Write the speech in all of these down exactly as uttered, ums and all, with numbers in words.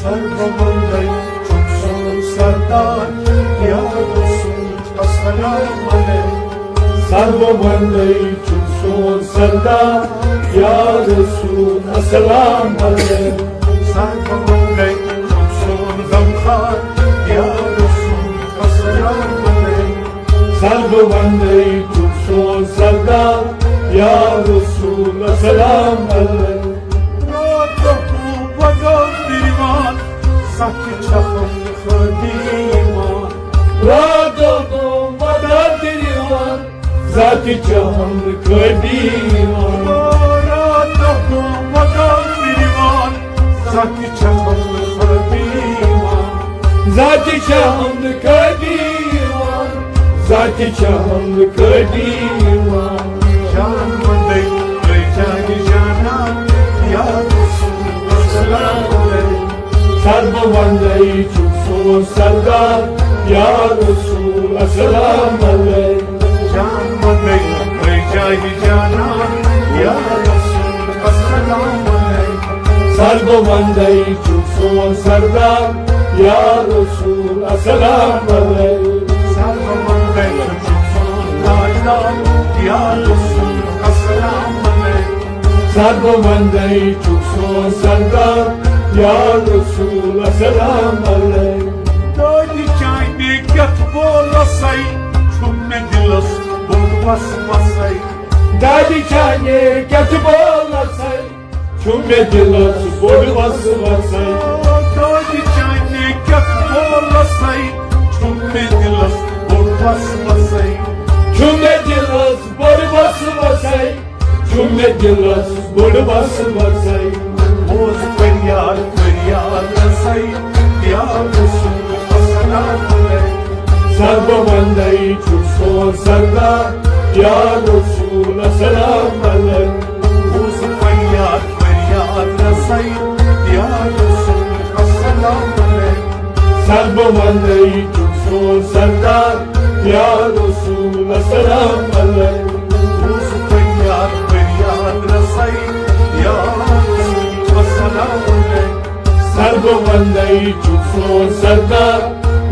سر بہٕ وندے چھُم سون سردار، یا رسول، السلام علیکم۔ سر بہٕ وندے چھُم سون سردار، یا رسول، السلام علیکم۔ سر بہٕ وندے چھُم سون غمخوار، یا رسول، السلام علیکم۔ سر بہٕ وندے چھُم سون سردار، یا رسول، السلام علیکم۔ راتھ دۄہ وۄدان دِوان، سخ چھِ ہم خٲطی یِوان۔ راتھ دۄہ وۄدان دِوان، ذاتِ چاہم خٲبی یِوان۔ راتھ دۄہ وۄدان دِوان، ذاتِ چاہم خٲبی یِوان۔ ذاتِ چاہم خٲبی یِوان۔ ذاتِ چاہم خٲبی یِوان۔ جان وندے، اے جان جانان، یا رسول، السلام علیکم۔ سر بہٕ وندے چھُم سون سردار، یا رسول، السلام علیکم۔ جان وندے، اے جان جانان، یا رسول، السلام علیکم۔ سر بہٕ وندے چھُم سون سردار، یا رسول، السلام علیکم۔ سر بہٕ وندے چھُم سون تاجدار، یا رسول، السلام علیکم۔ سر بہٕ وندے چھُم سون سردار، یا رسول، السلام علیکم۔ دادِ چانہِ کیٛتھ بولسے، چھُم مےٚ دِلس بوٚڑ وسوسے۔ دادِ چانہِ کیٛتھ بولسے، چھُم مےٚ دِلس بوٚڑ وسوسے۔ دادِ چانہِ کیٛتھ بولسے، چھُم مےٚ دِلس بوٚڑ وسوسے۔ چھُم مےٚ دِلس بوٚڑ وسوسے۔ چھُم مےٚ دِلس بوٚڑ وسوسے۔ بوز فریاد، فریاد رسے، یا رسول، السلام علیکم۔ سر بہٕ وندے چھُم سون سردار، یا رسول، السلام علیکم۔ بوز فریاد، فریاد رسے، یا رسول، السلام علیکم۔ سر بہٕ وندے چھُم سون سردار، یا رسول، السلام علیکم۔ بوز فریاد، فریاد رسے، یا رسول، السلام علیکم۔ سر بہٕ وندے چھُم سون سردار،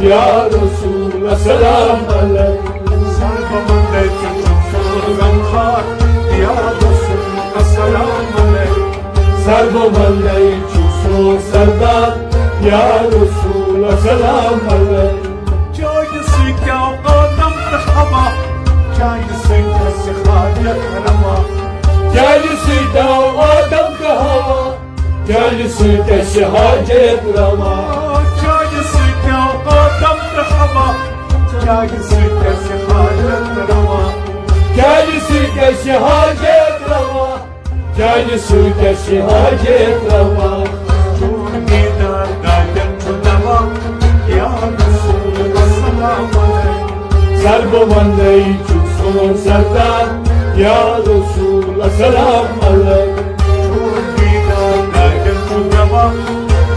یا رسول، السلام علیکم۔ سر بہٕ وندے چھُم سون غمخوار، یا رسول، السلام علیکم۔ سر بہٕ وندے چھُم سون سردار، یا رسول، السلام علیکم۔ چانہِ سۭتۍ آو آدم تہٕ حوا، چانہِ سۭتۍ اَسہِ حاجت روا۔ چانہِ سۭتۍ آو آدم تہٕ حوا، چانہِ سۭتۍ اَسہِ حاجت روا۔ چانہِ سۭتۍ آو آدم تہٕ حوا، چانہِ سۭتۍ اَسہِ حاجت روا۔ چانہِ سۭتۍ اَسہِ حاجت روا۔ چانہِ سۭتۍ اَسہِ حاجت روا۔ چون دیدار دادٮ۪ن چھُ دوا، یا رسول السلام علیکم۔ سر بہٕ وندے چھُم سون سردار، یا رسول السلام علیکم۔ چون دیدار دادٮ۪ن چھُ دوا،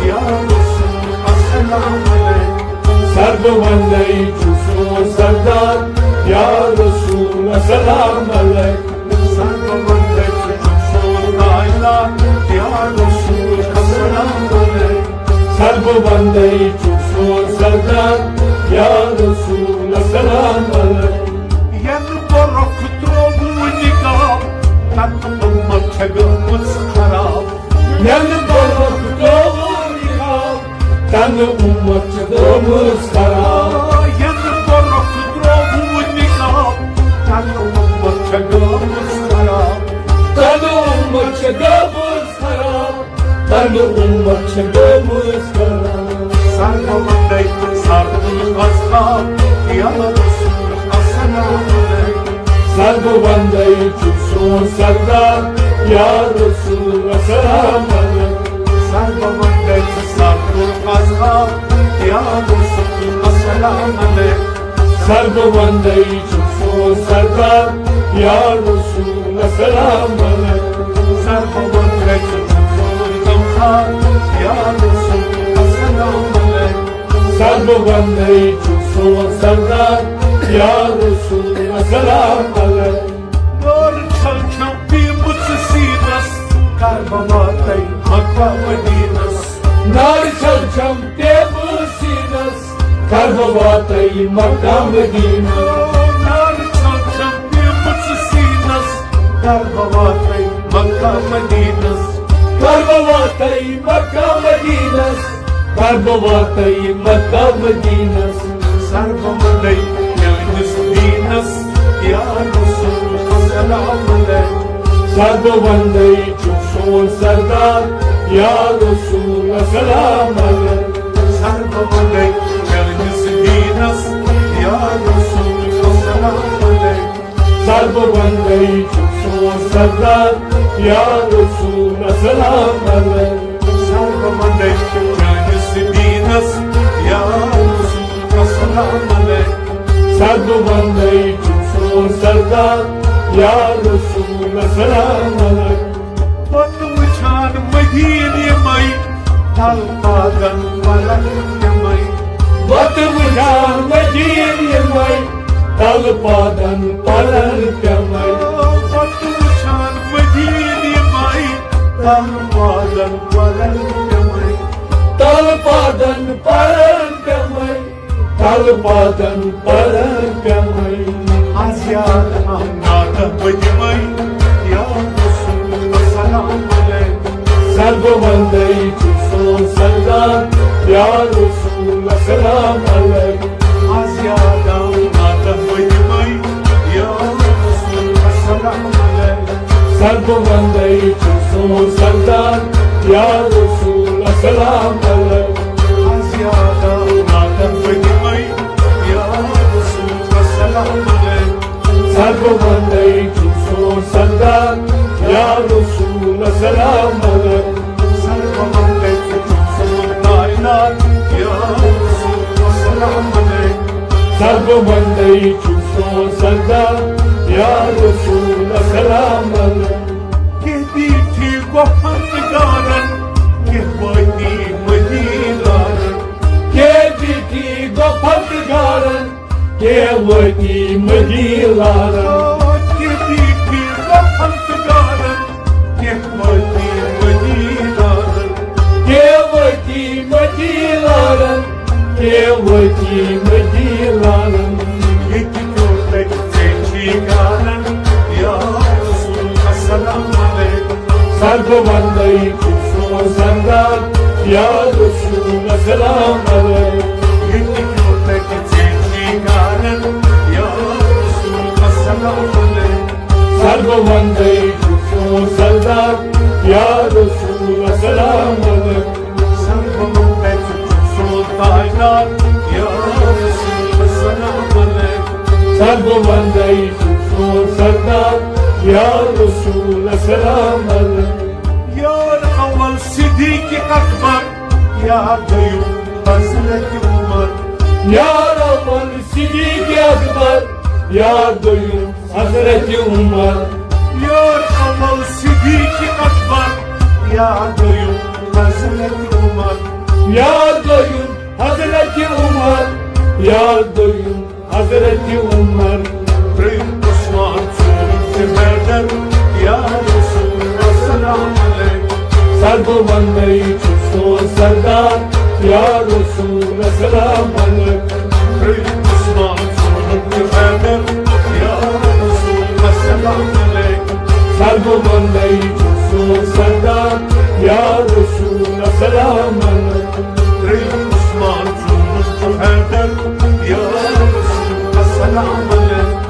یا رسول السلام علیکم۔ سر بہٕ وندے چھُم سون سردار، یا رسول السلام علیکم۔ سر بہٕ وندے چھُم سون تاجدار، یا رسول السلام علیکم۔ سر بہٕ وندے چھُم سون سردار، یا رسول السلام علیکم۔ ینہٕ برونٛہہ ترٛووُن نکاح، تنہٕ اُمت چھےٚ گٔمٕژ خراب۔ ینہٕ برونٛہہ ترٛووُن نکاح، تنہٕ اُمت چھےٚ گٔمٕژ خراب۔ ینہٕ برونٛہہ ترٛووُن نکاح، تنہٕ اُمت چھےٚ گٔمٕژ خراب۔ تنہٕ اُمت چھےٚ گٔمٕژ خراب۔ تنہٕ اُمت چھےٚ گٔمٕژ خراب۔ سر بہٕ وندے سر تُل اصحاب، یا رسول السلام علیکم۔ سر بہٕ وندے چھُم سون سردار، یا رسول السلام علیکم۔ سر بہٕ وندے سر تُل اصحاب، یا رسول السلام علیکم۔ سر بہٕ وندے چھُم سون سردار، یا رسول السلام علیکم۔ سر بہٕ وندے چھُم سون غمخوار، یا رسول السلام علیکم۔ سر بہٕ وندے چھُم سون سردار، یا رسول السلام علیکم۔ نار چھل چھم پیمٕژ سیٖنس، کر بہٕ واتَے مکہ مدیٖنس۔ نار چھم چھم پیمہٕ سیٖنس، کر بہٕ واتَے مکہ مدینہ۔ نار چھم چھم پیمہٕ سیٖنس، کر بہٕ واتَے مکہ مدینس۔ کر بہٕ واتَے مکہ مدینس، کر بہٕ واتَے مکہ مدینس۔ سر بہٕ وندَے چٲنِس دیٖنس، یا رسول السلام علیکم۔ سر بہٕ وندَے چھُم سون سردار، یا رسول السلام علیکم۔ سر بہٕ وندَے چٲنِس دیٖنس، یا رسول السلام علیکم۔ سر بہٕ وندَے چھُم سون سردار، یا رسول السلام علیکم۔ سر بہٕ وندَے چٲنِس دیٖنس، یا رسول السلام علیکم۔ سر بہٕ وندَے چھُم سون سردار، یا رسول السلام علیکم۔ بتہٕ وٕچھان مدیٖنہٕ یِمَے، تل پادن پلن تِمَے۔ بتہٕ وٕچھان مدیٖنہٕ یِمَے، تل پادن پلن تِمَے۔ بتہٕ وٕچھان مدیٖنہٕ یِمَے، تل پادن پلن تِمَے۔ تل پادن پلن تِمَے۔ تل پادن پلن تِمَے۔ از یاد آو نادہ بہٕ دِمَے، یا رسول السلام علیکم۔ سر بہٕ وندَے چھُم سون سردار، یا رسول السلام علیکم۔ از یاد آو نادہ بہٕ دِمَے، یا رسول السلام علیکم۔ سر بہٕ وندَے چھُم سون سردار، یا رسول السلام علیکم۔ از یاد آو نادہ بہٕ دِمَے، یا رسول السلام علیکم۔ سر بہٕ وندَے چھُم سون سردار، یا رسول السلام علیکم۔ سر بہٕ وندَے چھُم سون کائنات، یا رسول السلام علیکم۔ سر بہٕ وندَے چھُم سون سردار، یا رسول السلام علیکم۔ کینٛہہ بیٖٹھی گۄپھن تہٕ گارن، کینٛہہ وٲتی مدیٖنہٕ لارن۔ کینٛہہ بیٖٹھی گۄپھن تہٕ گارن، کینٛہہ وٲتی مدیٖنہٕ لارن۔ کینٛہہ بیٖٹھی گۄپھن تہٕ گارن، کینٛہہ وٲتی مدیٖنہٕ لارن۔ کینٛہہ وٲتی مدیٖنہٕ لارن، کینٛہہ وٲتی مدیٖنہٕ لارن۔ ییٚتہِ پیوٚو تَتہِ ژےٚ چھی گارن، یا رسول السلام علیکم۔ سر بہٕ وندَے چھُم سون سردار، یا رسول السلام علیکم۔ ییٚتہِ پیوٚو تَتہِ ژےٚ چھی گارن، یا رسول السلام علیکم۔ سر بہٕ وندَے چھُم سون سردار، یا رسول السلام علیکم۔ سر بہٕ وندَے چھُم سون تاجدار، یا رسول السلام علیکم۔ سر بہٕ وندَے چھُم سون سردار، یا رسول السلام علیکم۔ یار اول صدیق اکبر، یار دوٚیُم حضرت عمر۔ یار اول صدیق اکبر، یار دوٚیُم حضرت عمر۔ یار اول صدیق اکبر، یار دوٚیُم حضرت عمر۔ یار دوٚیُم حضرت عمر، یار دوٚیُم حضرت عمر۔ ترٛیٚیِم عثمان، ژوٗرِم تہِ حیدر، یا رسول السلام علیکم۔ سر بہٕ وندَے چھُم سون سردار، یا رسول السلام علیکم۔ ترٛیٚیِم عثمان، ژوٗرِم تہِ حیدر، یا رسول السلام علیکم۔ سر بہٕ وندَے چھُم سون سردار، یا رسول السلام علیکم۔ ترٛیٚیِم عثمان، ژوٗرِم تہِ حیدر، یا رسول السلام علیکم۔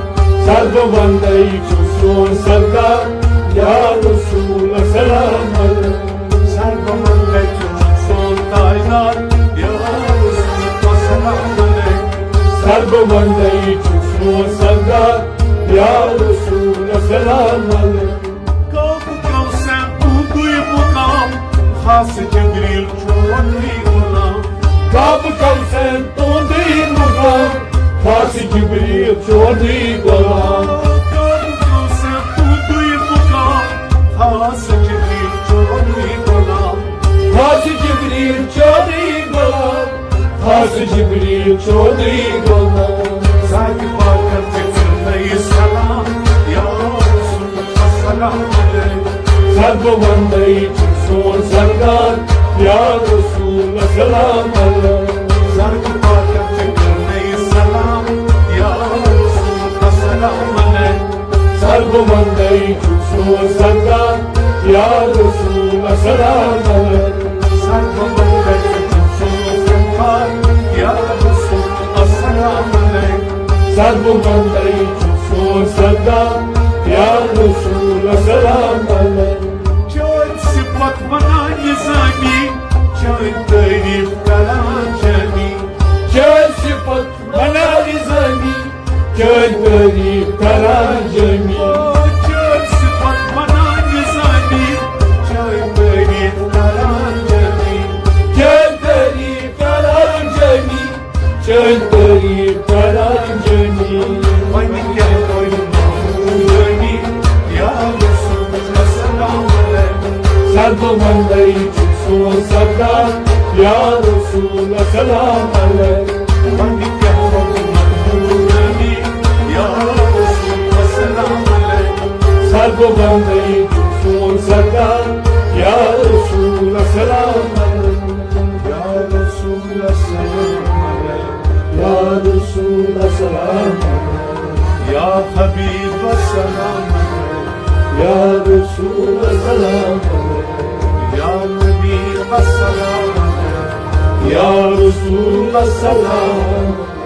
سر بہٕ وندَے چھُم سون سردار، یا رسول السلام علیکم۔ سر بہٕ وندَے چھُم سون تاجدار، یا رسول السلام علیکم۔ سر بہٕ وندَے چھُم سون سردار، یا رسول السلام علیکم۔ قاب قوسین تُہُنٛدُے مُقام، خاص جبریل چونُے غلام۔ قاب قوسین تُہُنٛدُے مُقام، خاص جبریل چونُے غلام۔ قاب قوسین تُہُنٛدُے مُقام، خاص جبریل چونُے غلام۔ خاص جبریل چونُے غلام، خاص جبریل چونُے غلام۔ ذاتِ پاکس دِژ نٔے سلام، یا رسول السلام علیکم۔ سر بہٕ وندَے چھُم سون سردار، یا رسول سلام علیک۔ سر پاکن ژےٚ کٔرنَے سلام، یا رسول السلام علیک۔ سر بہٕ وندے چھُ سون سردار، یا رسول السلام علیک۔ سر بہٕ وندے چھُ سون سردار، یا رسول السلام علیک۔ سر بہٕ وندے چھُ سون سردار، یا رسول السلام علیک۔ چٲنۍ صفت وَنان نظامی، چٲنۍ تعریٖف کران جٲمی۔ چٲنۍ صفت وَنان نظامی، چٲنۍ تعریٖف کران جٲمی۔ او، چٲنۍ صفت وَنان نظامی، چٲنۍ تعریٖف کران جٲمی۔ چٲنۍ تعریٖف کران جٲمی، چٲنۍ تعریٖف کران جٲمی۔ وۄنۍ کیٛاہ گوٚو یہِ محموٗد جٲمی، یا رسول السلام علیکم۔ سر بہٕ وندے چھُ سون سردار، یا رسول السلام علیکم۔ وۄنۍ کیٛاہ وَنہٕ مخدوٗم نبی، یا رسول السلام علیکم۔ سر بہٕ وندے چھُ سون سردار، یا رسول السلام علیکم۔ یا رسول السلام علیکم۔ یا رسول السلام علیکم۔ یا حبیب السلام علیکم۔ یا رسول السلام علیکم۔ یا نبی السلام علیکم۔ یا رسول السلام علیکم۔